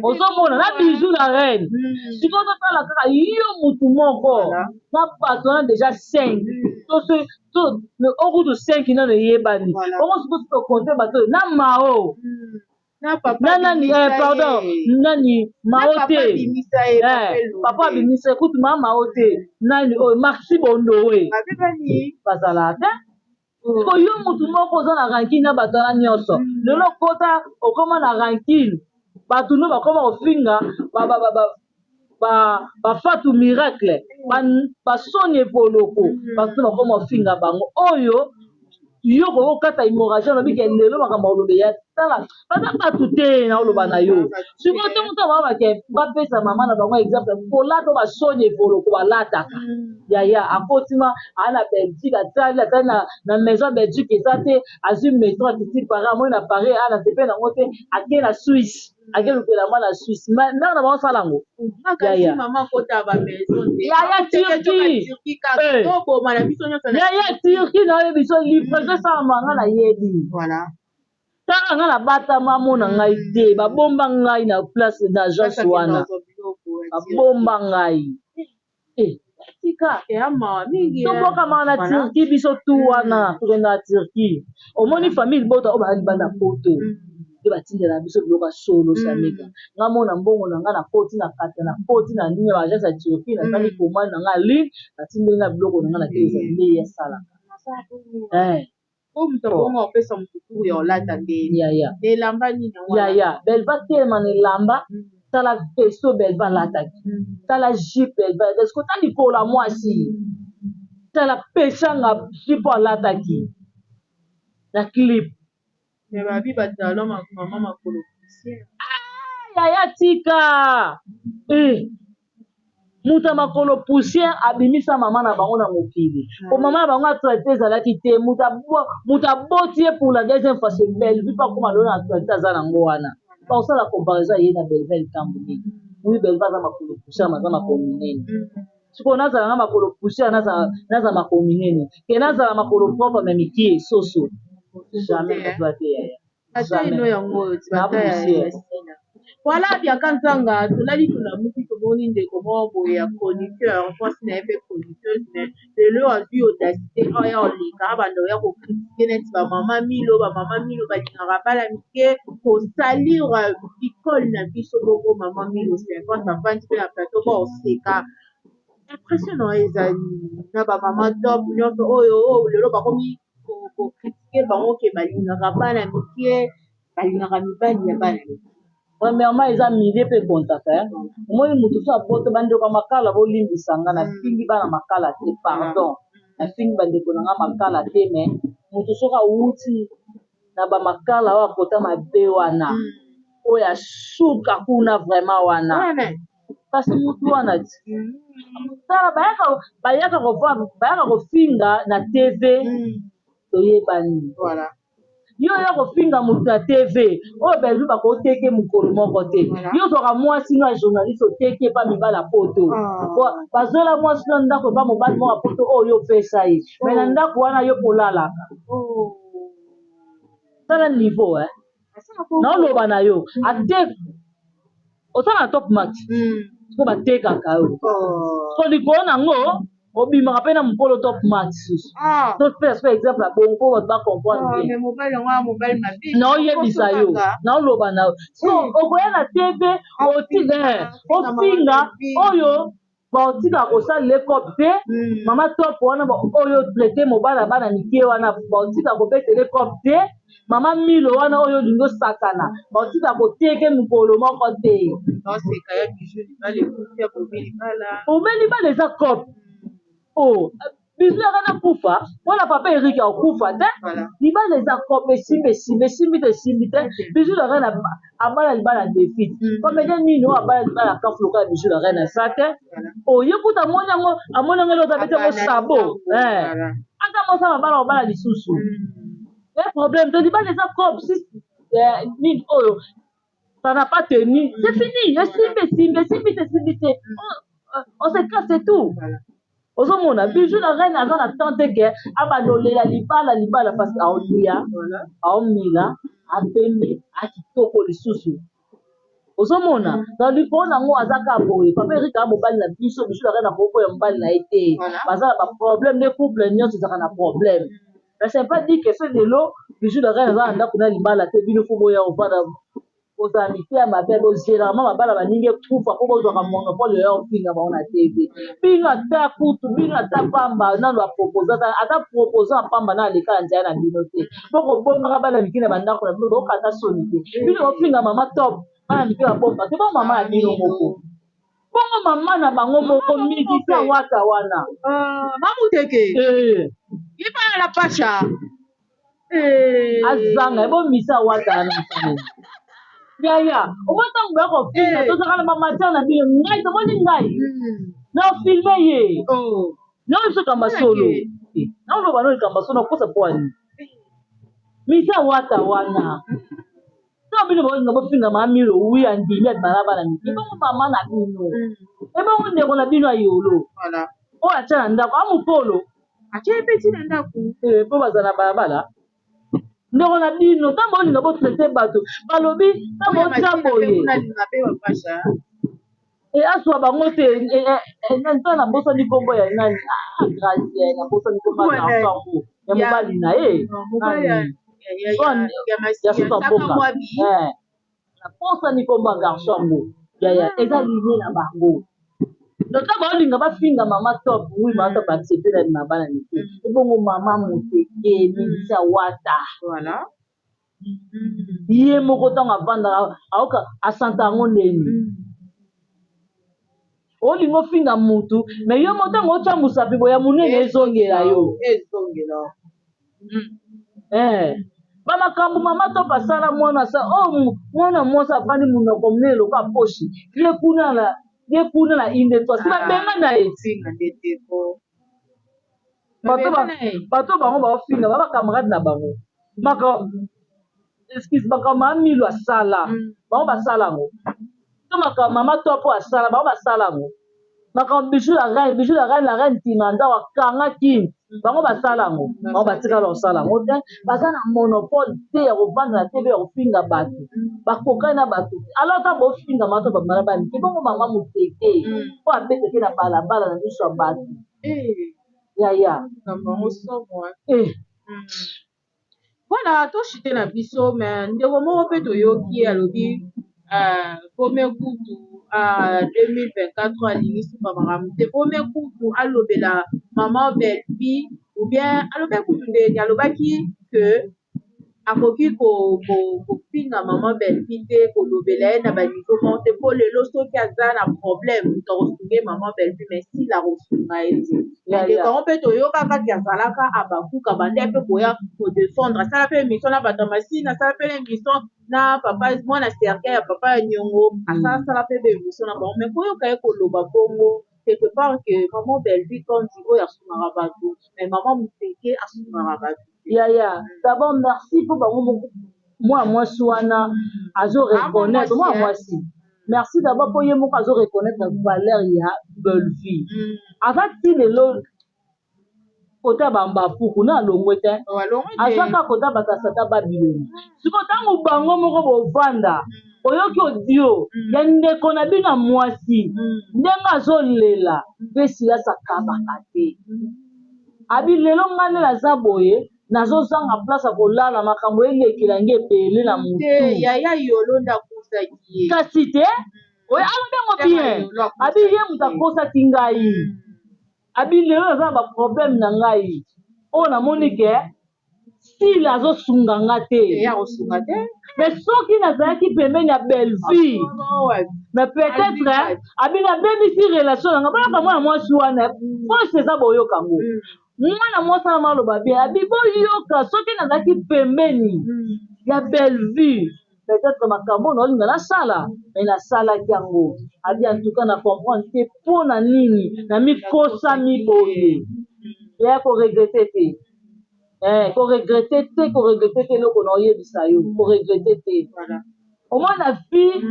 Speaker 1: ozomona na Bijou la Reine. Sikoyo totala kaka yo mutu moko na bato wana déjà 5 to okutu 5 nano eyebani bongo. Sikoyo tokonte bato oyo na Mao
Speaker 2: na
Speaker 1: na nani, pardon, nani, Mao te, papa abimisa ye kutu maa Mao te, nani oyo, Maxi Bondowe, bazalaka te. Siko yo mutu moko oza na rancune na bato wana nyonso, lelo okota okóma na rancune, bato no bakóma kofinga bafatu miracle, basoni evoloko, bato no bakóma kofinga bango. Oyo yo kokokata hémorragie, olobi ke lelo makambo oloba ya tala, baza bato te. Na oloba na yo sikoyo ntongo ntango baa bake bapesa mama na bango exemple kolata oyo basoni evoloko balataka. Yaya, akotima aa na Belgique, atali atali na maison ya Belgique eza te, azwi métro, akiti Paris, amoi na Paris aa na sepe nango te, ake na Suisse, ake lukela mwa na Suisse ndenge na bango osala yango.
Speaker 2: Yaya,
Speaker 1: Yaya, Turquie, yaya, Turquie nayebi so livraison esalama, nga nayebi. Tala, nga nabatama, amona ngai te, babomba ngai na place na agence wana, babomba ngai. Tika, tobwakamaka na Turquie, biso tu wana tokende na Turquie. Omoni famille libota oyo baya libanda poto nde batindela biso biloko ya solo. Samika, nga mona mbongo na nga, na koti na kata, na koti na ligne ya agence ya Turquie, nasali commande na nga ligne, batindeli nga biloko na nga na keza nde esalaka.
Speaker 2: Po moto abongo opesa motu tour ya olata nde
Speaker 1: Yaya,
Speaker 2: elamba nini?
Speaker 1: Yaya, Belva telema na elamba. Tala vesto Belva alataki, tala jupe Belva, est-ce ota likolo ya mwasi? Tala Peshanga, jupe alataki na clip.
Speaker 2: Babi batalon mama makolo poussière.
Speaker 1: Yaya, tika, moto ya makolo poussière abimisa mama na bango na mokili, po mama na bango actualité ezalaki te. Moto aboti ye pour la deuxième fois, c'est Bellevue, mpo akóma lelo na actualité aza nango wana. Bakosala comparaison ye na Bellevue, likambo nini? Oui, Bellevue aza makolo poussière, aza makolo minene. Sikoyo nazala nga makolo poussière, nazala makolo minene ke nazala makolo propre me mikie soso? Jamais, kozwa te, yaya.
Speaker 2: Ata yango oyo
Speaker 1: poussière.
Speaker 2: Voilà, Biaka Nzanga, tolali, tolamuki, tomoni ndeko moko boye ya chroniqueur, mwasi na ye mpe chroniqueuse, mais lelo azwi audacité oyo oleka abanda oya kocritiquer neti bamama Milo, bamama Milo balingaka bana mike, kosalir école na biso moko. Mama Milo 50 afandi mpe na plateau ba oseka. Impression na yo ezali na bamama Top nyonso oyo oyo lelo bakomi kocritiquer bango ke balingaka bana mike, balingaka mibali ya bana mike?
Speaker 1: Premièrement, eza milieu mpe ekontaka. Omoni motu so abota, bandeko ya Makala bolimbisa nga, nafingi bana Makala te, pardon, nafingi bandeko na nga Makala te, mais motu soki awuti na bamakala oyo akota mabe wana, oyo asuka kuna vraiment wana, kasi motu wana ti tala, bayaka kofinga na TV, toyebani. Yo oya kofinga moto na TV oyo, Bellevue bakoteke mokolo moko te. Yo ozwaka mwasi no ya journaliste, oteki epa mibali ya poto, bazwela mwasi no ndako epa mobali moko ya poto oyo opesa ye, mais na ndako wana yo kolalaka. Tala niveau eh. Naoloba na yo ate osala na Top Max siko batekaka yo so likolo na yango obimaka mpe na mokolo Top Max susu. Topesa siko exemple ya bongo mpo bato bacomprendre bien. Naoyebisa yo, naoloba na yo so okoya na TV ofinga oyo baotika kosalela ekope te. Mama Top wana oyo traite mobali ya bana mike wana, baotika kobetela ekope te. Mama Milo wana oyo olingi osakana, baotika koteke mokolo moko te. Obe libala eza cope o biso yaka na kufa mpona papa Erik akokufa te. Libala eza cope, esimbi esimbi, esimbi te esimbi te. Bijou la Reine abala libala défi. Comédien nini oyo abala libala kafu lokola Bijou la Reine? Asa te. Oye kuta amoni yango, amoni yango eloko abeti yango sabo, ata mosala mabala obala lisusu e problème te. Libala eza cope. Si nini oyo ça n'a pas tenu, c'est fini. Esimbi esimbi, esimbi te esimbi te, on se casse, c'est tout. Ozomona Bijou la Reine aza na temps te ke abanda olela libala libala, parce que aolia, aomela, apembe, akitoko lisusu. Ozomona na likolo nango aza kaka boye. Papa Erik aa mobali na biso. Bijou la Reine akoko ya mobali na ye te. Baza na baproblème nde couple nyonso ezalaka na problème, mais c'est pas dit que so lelo Bijou la Reine aza na ndako na libala te, bino fo boya ovanda kozala miteya mabe. Bozelaka ma mabala baningi ekufa mpo bozwaka monopole ya ofinga bango na TV. Bino ata kutu, bino ata pamba nano bapropose, ata proposant ya pamba na aleka na nzela na bino te. Bokobongaka bana mike na bandako na bino, bokata soni te. Bino bofinga mama Top, bana mike babomba te. Bongo mama ya bino moko, bongo mama na bango moko, musicien Wata wana.
Speaker 2: Mamuteke ye bana na pacha.
Speaker 1: Azanga ebomisa Wata wana mosango yaya. Omoi ntango boya kofinga, tozalaka na bamatière na bino. Ngai tomoni, ngai na filme ye naoyo kamba solo, naoloba no likambo solo, nakosa po ani misa Wata wana. Ntango bino bolinga bofinga mama Milo, wi, andimi abima na bana mike. Ebongo mama na bino? Ebongo ndeko na bino ayolo oyo atya na ndako amokolo?
Speaker 2: Atie mpe ti na ndako.
Speaker 1: Mpo bazala na balabala. Ndeko na bino, ntango olinga botraite bato, balobi ntango otya boye azwa bango te. Nta nabosani nkombo ya nani, Gracie, nabosani nkombo ya garçon ya mobali na ye ya suka mboka. Nabosani nkombo ya garçon yango. Yaya, eza linie na bango. Donc ntango baolinga bafinga mama Top, wi, mama Top accepte na bima bana mike. Ebongo mama Moteke, Milisa Wata ye moko, ntango avandaka aoka asanta yango ndeni. Olinga ofinga mutu, mais yo mo ntango otya mosapi boya monene, ezongela yo. Bamakambo mama Top asala mwana asa oyo, mwana mwasi afandi monoko monene lokola poshi. Ye kuna na ye kuna na inde to si babenga na ye. Bato bango baofinga ba bacamarade na bango maka, excuse, makambo mama Milo asala, bango basala yango to makambo mama Top oyo asala, bango basala yango. Makambo Bijou la Reine, Bijou la Reine, la Reine ntima nzako akanga kini, bango basala yango, bango batikala kosala yango te. Baza na monopole te ya kovanda na TV ya kofinga bato bakokani na bato te. Alors ntango bofinga mama to bamala bana mike, bongo mama Moteke oyo abeteke na balabala na miso ya bato, yaya.
Speaker 2: Mpona toshite na biso, me ndeko moko mpe toyoki ye alobi pome kutu 2024 alingi suka makambo te. Pome kutu alobela mama Bellevie ou bien alobaki kutu ndeni, alobaki ke akoki kofinga mama Bellevie te, kolobela ye na baniveau moko te, mpo lelo soki aza na problème, moto akosunga ye mama Bellevie, mais sila akosunga ye te. Ndeko yango mpe toyoka kati azalaka abakuka bande mpe koya kodefendre. Asala mpe émission na bato ya masine, asala mpe na émission na papa mwana cercueil ya papa ya niongo, asalasala mpe ba émission na bango. Mais koyoka ye koloba bongo quelque part ke mama Bellevie kandi oyo asungaka bato, mais mama Moteke asungaka bato.
Speaker 1: Yaya, d'abord merci mpo bango moko mwana mwasi wana azo reconnaître mwana mwasi. Merci d'abord mpo ye moko azo reconnaître valeur ya Bellevie. Aza ti lelo. Kota bambapuku na alongwe te, azwaka kota bato ya sata Babiloni. Sikoyo ntango bango moko bovanda, oyoki audio ya ndeko na bino ya mwasi ndenge azolela mpe Silasi akabaka te. Abi lelo ngai nde naza boye, nazozanga place ya kolala, makambo elekela nge ebele na motu.
Speaker 2: Yaya Yolo nde akosaki ye.
Speaker 1: Kasi te, oyo alobi yango bien, abi ye moto akosaki ngai. Abi lelo naza na ba problème na ngai oyo namoni ke Sila azosunga nga te, mais soki nazalaki pembeni ya Bellevue, mais peut-être abi nabebisi relation na nga. Boyoka mwana mwasi wana, force eza, boyoka ngo. Mwana mwasi wana maloba bien, abi boyoka, soki nazalaki pembeni ya Bellevue, peut-être makambo oyo naolinga nasala, mais nasalaki yango. Abi en tout cas na comprendre te mpo na nini namikosami boye. Ya koregretter te, koregretter te, koregretter te. Eloko na oyebisa yo, koregretter te. Omwana fille,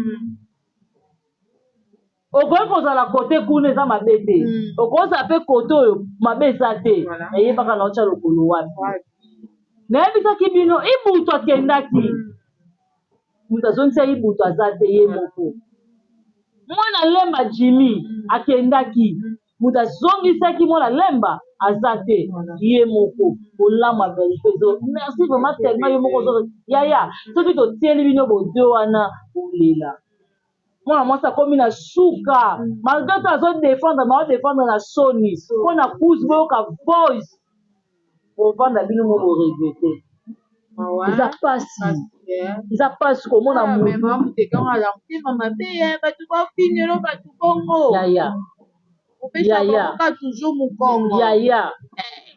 Speaker 1: okoki kozala kote kuna, eza mabe te. Okozala mpe kote oyo, mabe eza te. Eyebaka na otya lokolo wapi. Nayebisaki bino, Ibutu akendaki, moto azongisa Ibutu aza te, ye moko. Mwana Lemba Jimi akendaki, moto azongisaki mwana Lemba aza te, ye moko. Bolamu ya Belgique ezo, merci vraiment tellement. Yo moko ozo yaya, soki totieli bino bodio wana, bolela. Mwana mwasi akomi na suka, malgré to azodéfendre, ma odéfendre na soni mpo na kuzi. Boyoka voice, bovanda bino mo boregretter. Eza pasi, eza pasi komona
Speaker 2: mutu motema mabe. Bato bafinelo bato bongo.
Speaker 1: Yaya.
Speaker 2: Yaya toujours mokongo.
Speaker 1: Yaya,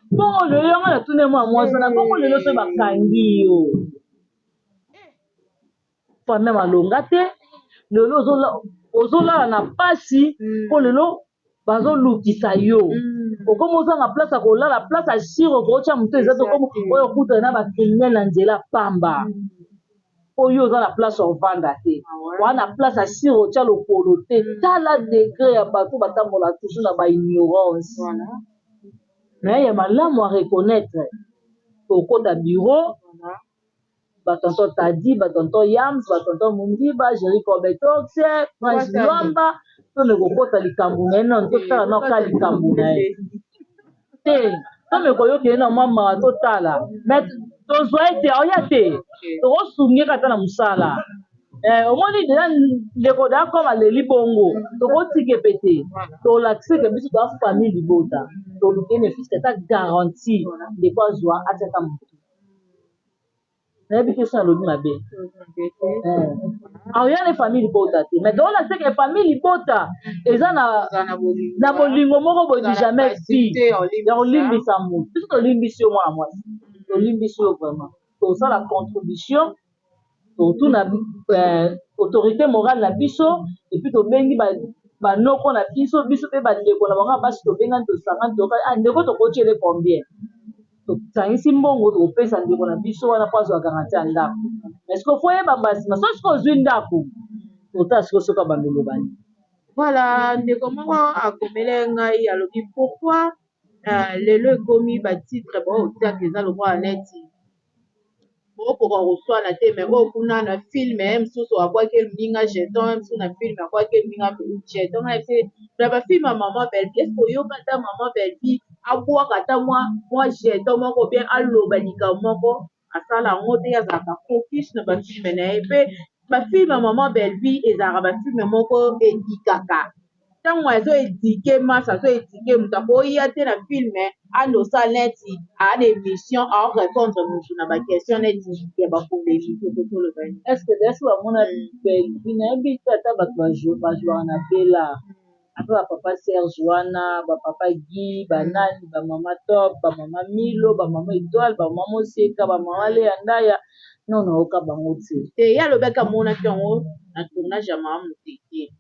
Speaker 1: bongo lelo yango natuni mwana mwasi na bongo, lelo so bakangi yo, famille malonga te. Lelo ozolala na pasi mpo lelo bazolukisa yo, okomi ozanga place ya kolala, place ya sire okotya moto eza te. Okomi oyo okutana na bacriminel na nzela pamba, oyo oza na place ovanda te, oza na place ya sire otya lokolo te. Tala degré ya bato batambola toujours na baignorance. Mais ya malamu a reconnaître, tokota bureau, batonton Tadi, batonton Yams, batonton Mundiba, Jerry Cobetox, Prince Lwamba, tome kokota likambo na ye nano, totala na oka likambo na ye te, tome koyoka ye na mwa mawa, totala. Mais tozwa ete oya te, tokosungi ata na mosala. Omoni deja ndeko da koma aleli bongo, tokotika epe te, tolakiseke biso toa famille libota, toluki ne fiske ata garantie ndeko azwa atiaka motu. Nayebi te so nalobi mabe. Aoya ne famille libota te, mais tolakiseke famille libota eza na bolingo moko boye du jamais vu ya kolimbisa motu. Biso tolimbisi yo, mwana mwasi, tolimbisi yo vraiment. Tosala contribution, totuna autorité morale na biso, et puis tobengi banoko na biso, biso mpe bandeko na bango ya basi, tobengani, tosangani, toyoka ndeko tokotiele combien, tosangisi mbongo, tokopesa ndeko na biso wana mpo azwa garantie ya ndako. Mais sikoyo faut oyeba basima so sikoyo ozwi ndako, totala sikoyo soki abanda oloba nini.
Speaker 2: Voilà, ndeko moko akomela ngai, alobi pourquoi lelo ekomi batitre baotiaka eza lokola neti okoka koswana te, mais oyo kuna na film mosusu abwaki moninga jeton, mosusu na film abwaki moninga jeton. Na bafilm ya mama Bellevue, est-ce oyoka ata mama Bellevue abwaka ata mwa jeton moko bien, aloba likambo moko, asala yango te? Azalaka focus na bafilm na ye, mpe bafilm ya mama Bellevue ezalaka bafilm moko edikaka. Ntango azoéduquer masse, azoéduquer moto, akoya te na film ando osala neti aa na émission, aorépondre motu na baquestion neti ya bapolémique. Okotoloba nini?
Speaker 1: Est ce que dasi bamona Bellevue? Nayebi te, ata bato bajouaka na Bela, ata bapapa Serge wana, bapapa Guy, banani, bamama Top, bamama Milo, bamama Étoile, bamama Moseka, bamama Leya Ndaya, non, nayoka bango te.
Speaker 2: Te, ye alobaki amonaki yango na tournage ya mama Moteke.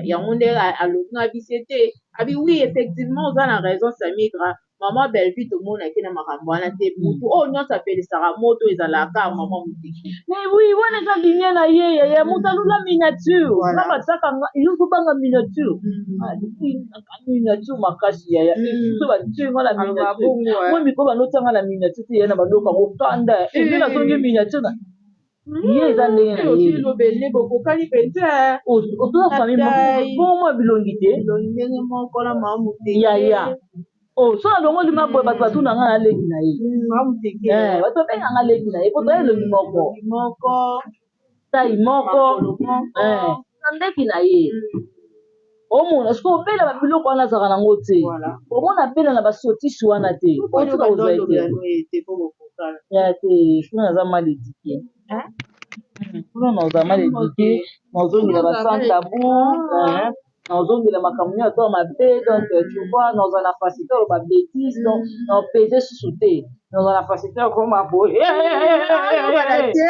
Speaker 2: Yango nde alobi nga biso te, abi oui, effectivement oza na raison, Samigra. Mama Bellevue tomonaki na makambo wana te. Mutu oyo nyonso apelisaka moto ezalaka mama Muteke.
Speaker 1: Mais oui, wana eza ligne na ye, yaya. Moto alula miniature.
Speaker 2: Voilà.
Speaker 1: Nga batiaka nga, yo kobanga miniature. Ah, miniature makasi, yaya. So batie nga na
Speaker 2: Aloba
Speaker 1: miniature.
Speaker 2: bongo, eh.
Speaker 1: Moi mikolo banotia nga na miniature te, yaya, na babiloko yango kanda. Nde nazongi miniature na ye, eza ndenge na ye.
Speaker 2: Osilobele bokokani mpenza.
Speaker 1: Otoza famille moko, bongo mwa bilongi te.
Speaker 2: Elongi ndenge moko na mama Muteke.
Speaker 1: Yaya, oh, so alongoli ma boye, bato batuna nga na leki na ye.
Speaker 2: Mama Muteke.
Speaker 1: Eh, bato babenga nga leki na ye po toya elongi moko,
Speaker 2: Elongi moko,
Speaker 1: tai moko,
Speaker 2: makolo moko.
Speaker 1: Eh, na ndeki na ye. Omona soki obela babiloko wana azalaka nango te. Omona abela na basotisi wana te, otika kozwa ye te.
Speaker 2: Olobela ye te po bokokana.
Speaker 1: Ya te, kuna naza mal éduqué. Kuna naza mal éduqué, nazongela basans tabou, nazongela makambo nyonso ya mabe. Donc tu vois, naza na facilité oloba bêtise, donc naopese susu te, naza na facilité ya koma boye.
Speaker 2: Olobala te.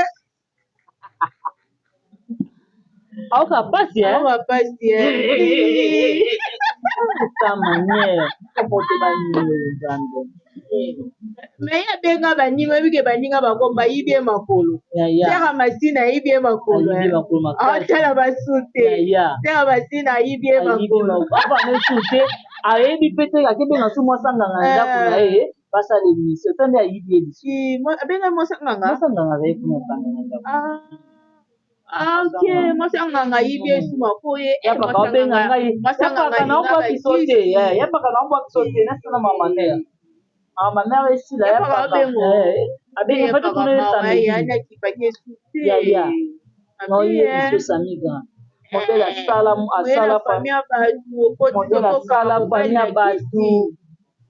Speaker 1: Aoka pasi.
Speaker 2: Aoka pasi.
Speaker 1: Sa manière comporte baninga, Nzambe.
Speaker 2: Mais ye abenga baninga, oyebi ke baninga bako bayibi ye makolo.
Speaker 1: Yaya.
Speaker 2: Sera Masina ayibi ye makolo.
Speaker 1: Ayibi makolo makasi.
Speaker 2: Aotala basu te.
Speaker 1: Yaya.
Speaker 2: Sera Masina ayibi ye
Speaker 1: ayibi
Speaker 2: makolo.
Speaker 1: Apana esu te, ayebi mpe te, akebenga su mwasi anganga na ndako na ye, basala émission te, nde ayibi ye lisu.
Speaker 2: Abenga mwasi anganga.
Speaker 1: Mwasi anganga azali kuna kanga na ndako.
Speaker 2: Ah, ok, mwasi anganga ayibi ye su makolo ye.
Speaker 1: Yapaka obenga ngai, yapaka na obwa biso te, yapaka na obwa biso te, nasala mama mare, mama mare esila.
Speaker 2: Yapaka.
Speaker 1: Yapaka abenga fati kuna ye samedi. Yaya, naoyebi biso sami grand modèle asala, asala modèle, asala famille ya bato.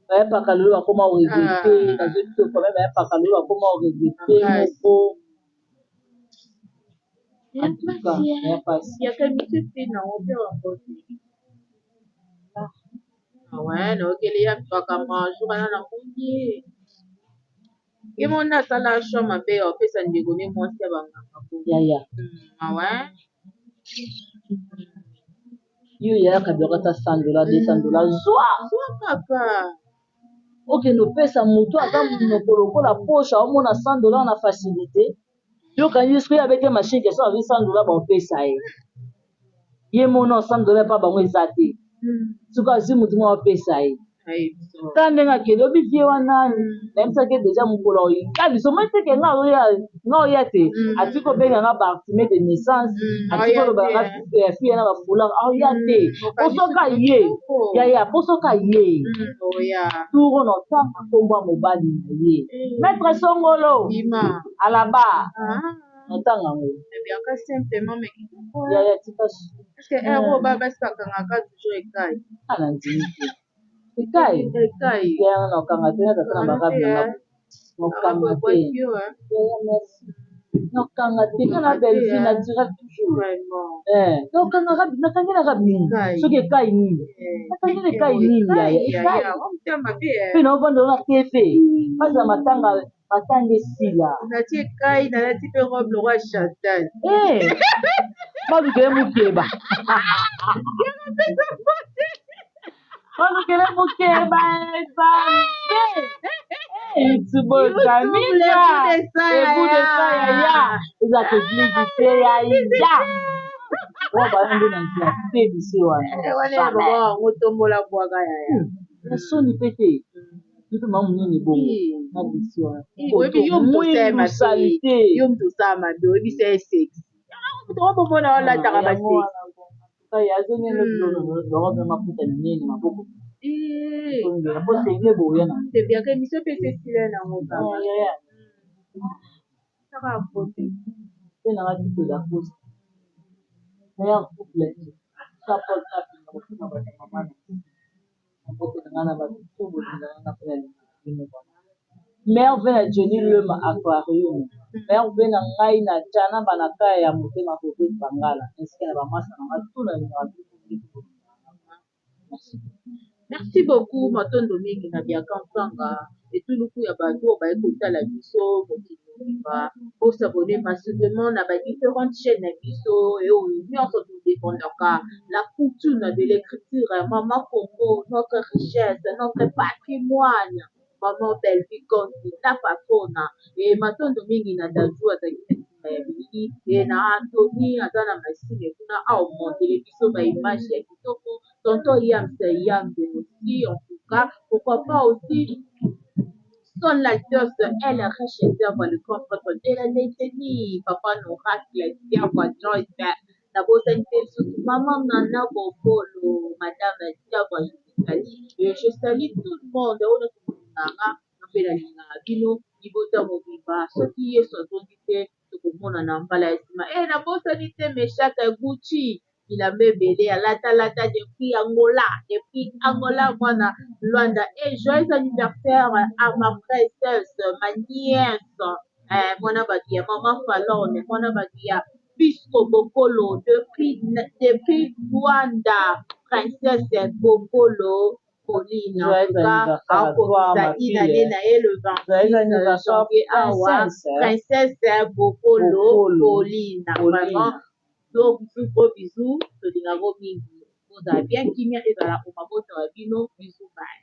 Speaker 1: Bayapaka lelo bakoma oregretter, nazoyebi te, famille bayapaka lelo bakoma oregretter moko. En tout cas, ya pasi.
Speaker 2: Yaka miso te nango mpe bango te. Awe naokeli ya mpaka jour wana namoni ye mo nde asala choix mabe ya opesa ndeko ne mwasi ya banganga bo.
Speaker 1: Yaya.
Speaker 2: Awe.
Speaker 1: Yo yayaka biloko ata 100 $, 200 $, zwa.
Speaker 2: Zwa kaka.
Speaker 1: Okende opesa motu aza monoko lokola poche, aomona 100 $ na facilité. Yokangi soki abete machine ke so azwi 100 $, baopesa ye, ye mono 100 $ mpa bango eza te. Soki azwi motu moko apesa ye, ta ndenge akende obi vie wana, nayebisaki déjà mokolo oya biso moi teke nga oya, nga oya te. Atiki kobenga nga Bartime de naissance, atiki koloba nga fille na bafoulard, aoya te. Po soki aye, yaya, po soki aye turo na otanga nkombo ya mobali na ye, maître Songolo alaba, natanga yango. Yaya, tika. Ana ndimi te, ekai yaya na okanga te, na tata na barabe nanga nokanga te. Yaya, merci, nokanga te, nga na belle vie naturelle toujours. Nokanga rabi, nakangi na rabi nini? Soki ekai nini, nakangi na ekai nini, yaya? Ekai mpe naovanda na TV, mpasi ya matanga, matanga esila.
Speaker 2: Nati ekai, nalati mpe robe lokwa Chantal.
Speaker 1: Balukele mokeba, balukele mokeba, ezambe itubotamika ebude sa yaya, ezaka église te, yaya oyo bana nde na nzela te, biso wana.
Speaker 2: Yango tombola bwaka, yaya.
Speaker 1: Na soni mpe te, mpe mama monene bongo na biso wana.
Speaker 2: Oyebi yo moto osala
Speaker 1: mwindu
Speaker 2: mabe.
Speaker 1: Saleté.
Speaker 2: Yo moto osala mabe, oyebisa ye sexe, bomona olataka basexe.
Speaker 1: Azongi biloko mafuta minene, maboko tongela po sengle boya na.
Speaker 2: Tebiaka émission mpe esesila nango kaka. Saka fote.
Speaker 1: Mpe nanga Tito Lacoste, meilleur couple, Jean-Paul Kapinga, kotuna bato mama na mbote na ngai na bato to bolingaka nga mpe nalingaka bino. Merve na Johnny Lema Aquarium, merve na ngai na Tiana Banakaya ya motema, Fabrice Bangala, ainsi que na bamasa na ngai tu, nalingaka bino ndenge bolingaka. Merci.
Speaker 2: Merci beaucoup, matondo mingi na Bianca Nsanga, etuluku ya bato oyo baye kotala biso mokili mobimba. Bosabone massivement na ba différentes chaînes na biso oyo nyonso todefendaka la coutume de l'écriture, Mama Congo, notre richesse, notre patrimoine. Maman Bellevue Konzi, la patronne. Et matondo mingi na Daju azalaki na nsima ya bilili, e na Anthony aza na machine kuna aomontele biso ba image ya kitoko. Tonton Yams Yambe aussi, en tout cas, pourquoi pas aussi son Altesse, elle riche œuvre, le grand prêtre de la décennie, Papa Noracle, Diabwa Joyce, nabosani te lisusu Mama Nana Bokolo, Madame Diabwa, je te salue, et je salue tout le monde, oyo nyonso bolingaka mpe nalingaka bino libota mobimba. Soki Yesu azongi te, tokomonana mbala ya nsima. E nabosani te Meshaka Gucci, bilamba ebele alatalata depuis Angola, depuis Angola, mwana Luanda. Et joyeux anniversaire à ma princesse, ma nièce, mwana bato ya Mama Falone, mwana bato ya Pisco Bokolo depuis Luanda, princesse Bokolo Pauline. En
Speaker 1: Joyeux
Speaker 2: tout cas,
Speaker 1: anniversaire à toi,
Speaker 2: akokisa
Speaker 1: ma
Speaker 2: une année
Speaker 1: fille.
Speaker 2: na ye le
Speaker 1: Joyeux
Speaker 2: 26
Speaker 1: anniversaire,
Speaker 2: janvier awa,
Speaker 1: princesse.
Speaker 2: Princesse Bokolo
Speaker 1: Bokolo
Speaker 2: Pauline. Vraiment,
Speaker 1: Pauline.
Speaker 2: gros bisous, gros bisous, tolingako mingi. Ozala bien, kimia ezala o mabota ya bino. Bisous, bye.